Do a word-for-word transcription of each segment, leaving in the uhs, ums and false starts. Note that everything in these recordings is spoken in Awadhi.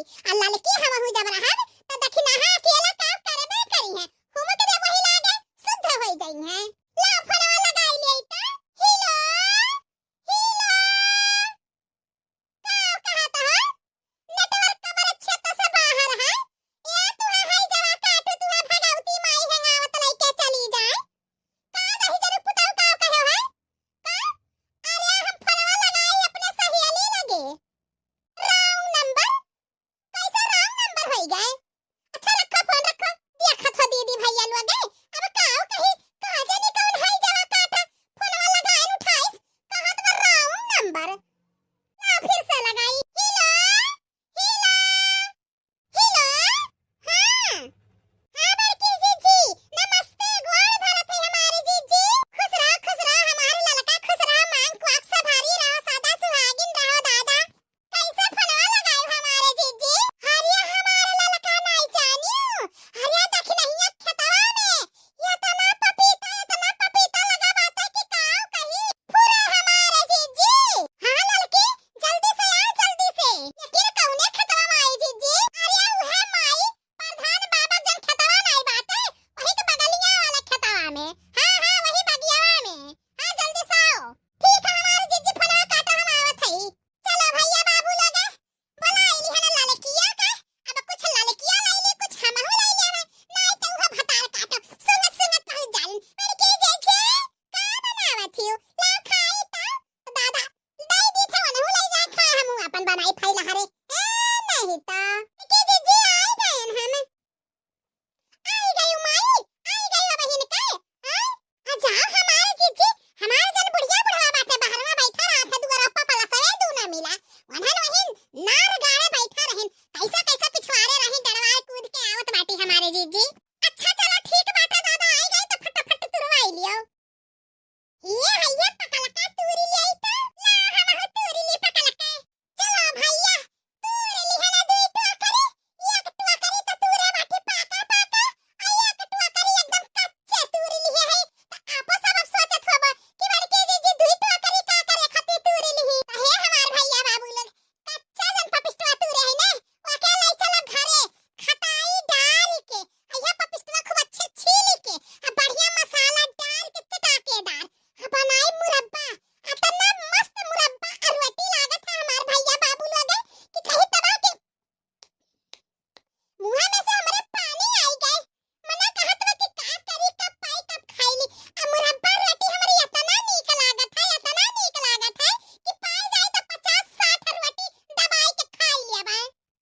आ ललकी हमहू जब रहब, त दखिनहा अकेला का करबे करिहैं। हुमक दे वही लागे, शुद्ध होई जइहैं। ला फोनवा लगाई ले त। हेलो, हेलो। का कहत ह? Network कमर क्षेत्र से बाहर है। ए, तुहा है जवा काटू, तुहा भगवती माई हेंगावत लइके चली जाए। का दही जरूर पुताऊ का कहे है? का? अरे, हम फोनवा लगाई अपने सहेली लगे। Wrong number? कैसे wrong number होई गए? अच्छा रखो फोन रखो, देखत हो दीदी भैया लोग, अब काऊ कही, का जाने कौन है जवा काटा, फोनवा लगाए उठाइस, कहत बा wrong number। ला फिर से लगाई, हेलो, हेलो, हेलो, हाँ, हाँ बड़की जीजी, नमस्ते, गोड़ धरत है हमारी जीजी, खुश रहो, खुश रहो, हमारे ललका खुश रहो, मांग कुआक से भरी रहो, सदा सुहागिन रहो दादा। कैसे फोनवा लगाए हमारे जीजी? अरे हमारे ललका नाई जानियो। अरे दखिनहिया खेतवा में एतना पपीता, एतना पपीता लगा बाटे कि काऊ कही। पूरा हमारे जीजी। हाँ ललकी, जल्दी से आ, जल्दी से। लेकिन कौने खेतवा में आई जीजी? अरे उहे माई, प्रधान बाबा जन खेतवा नाई बाटे, वही के बगलिया वाला खेतवा में। हाँ, हाँ, वही बगियावा में। हाँ, जल्दी से आओ। ठीक है हमारे जीजी, फोनवा काटो, हम आवत हई। चलो भैया बाबू लोग, बोलाई लिहन ललकिया का, अब कुछ ललकिया लाई ली, कुछ हमहू लाई लेवे, नाई तो उहो भतार काटो, सुंगत सुंगत पहुंच जाई। बड़की जीजी, का बनावत हियो? ला खाई तो। दादा, दई दी थे, उनहू ले जाए खाए, हमहू अपन बनाई फैला हरे। ए, नहीं तो। बड़की जीजी, आई गयन हम। आई गई माई, आई गई बहिन के, हाँ? आ जाओ हमार जीजी, हमार जन बुढ़िया बुढ़वा बाटे, बहरवा बैठा रहा था, दुआरा पर पलसवे दूना मिला। वनहन वहिन नार गाड़े बैठा रहिन, कैसा कैसा पिछवारे रही, डरवाए कूद के आवत बाटी हमारे जीजी। अच्छा चलो ठीक बाटे दादा, आई गई तो फटाफट तुरवाई लियो। ये हइये पकलका तूरी ले आई तो, ला हमहू तूरी ली पकलका। चलो भैया, तूर लिहन दुई टोकरी, एक टोकरी तो तूरे बाटी पाका पाका, आ एक टोकरी एकदम कच्चे तूर लिहे है। त आपो सब अब सोचत होबो कि बड़की जीजी दुई टोकरी का करे खातिर तूर लिही। त हे हमार भैया बाबू लोग, कच्चा जन पपिस्टवा तूरे है ना, ओके लाई चलो घरे, खटाई डाल के, आ यह पपिस्टवा खूब अच्छे छील के, आ बढ़िया मसाला डाल के चटाकेदार, आ बनाई मुरब्बा, अतना मस्त मुरब्बा आ रोटी लागत है हमार भैया बाबू लोग कि कही तबा के मुँह में से हमरे पानी आई गए। मना कहत बा कि का करी, कब पाई, कब खाई ली। आ मुरब्बा रोटी हमरे इतना नीक लागत है, इतना नीक लागत है कि पाई जाए तो पचास साठ रोटी दबाई के खाई लेबे।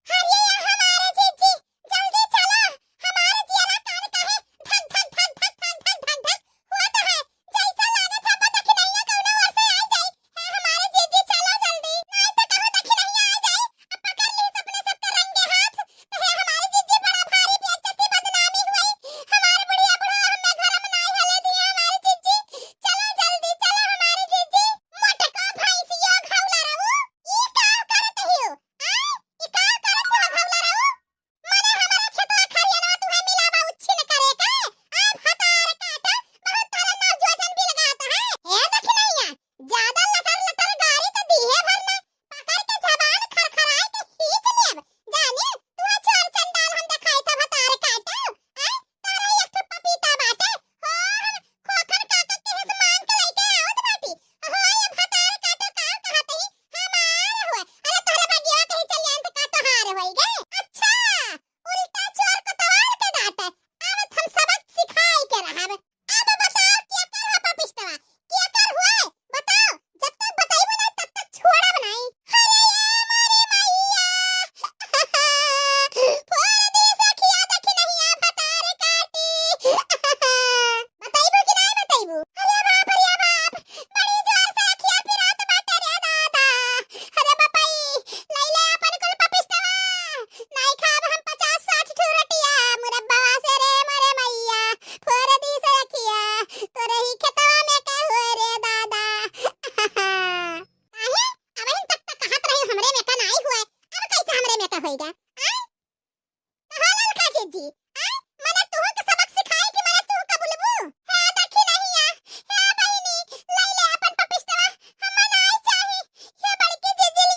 अरे या हमारे जीजी, जल्दी चलो, हमारे जियरा कान का है, धक धक धक धक धक धक धक धक होत है, जैसा लागत है पता कि नैया कौनो ओर से आ जाई। हे हमारे जीजी, चलो जल्दी, नाई तो कहूँ दखिनहिया आ जाई, अब पकड़ ली अपने सबके रंगे हाथ, तो हे हमारे जीजी, बड़ा भारी बेइज्जती बदनामी हुई, हमारे बुढ़िया बुढ़वा हमें घर में नाई हले दिए, हमारे जीजी, चलो जल्दी, चलो हमारे जीजी। मोटका भैंसिया घौला रहू, ई का करत हियो? आ? ई का करत हो घौला रहू? मने हमारे खेतवा खरियानवा तुहे मिला बा उच्छिन करे के? आ भतार काटा, बहुत तोरे नौजुआन भी लगाता है। ए दखिनैया, ज्यादा लटर लटर गारी तो दीहे भर ना, पकड़ के जबान खरखराए के खींच लेब। जाने, तुहे चोर चंडाल हम देखाई था भतार काटा। आ? तोरे एक ठो पपीता बाटे, हो हम खोखन काका के हिस मांग के लइके आवत बाटी। हो ये भतार काटो का कहत ही हमार हो। अरे तोहरे बगिया कहीं चल जान त का तोहार होई गे? अच्छा, उल्टा चोर कोतवाल के डांटे। आवत हम सबक सिखाई के रहब। अब बताओ केकर हो पपिस्तवा? केकर हुए? बताओ, जब तक बताइबो ना तब तक छोड़ब नहीं। अरे या मोरे मैया। फोड़ दी सखिया दखिनहिया भतार काटी। बताइबो कि नाय बताइबो? अरे बाप रे बाप, बड़ी जोर से अखिया पिरात बाटे रे दादा। अरे बपई, लइले अपन कुल पपिस्तवा। नाय खाब हम पचास साठ ठो रोटिया मुरब्बवा से रे मोरे मैया। फोड़ दी सखिया, तोरे ही खेतवा में के हुए रे दादा। काहे? अबहिन तक त कहत रही हमरे में का नाई हुए, अब कैसे हमरे में का होइगा? आय? कहो ललका जीजी,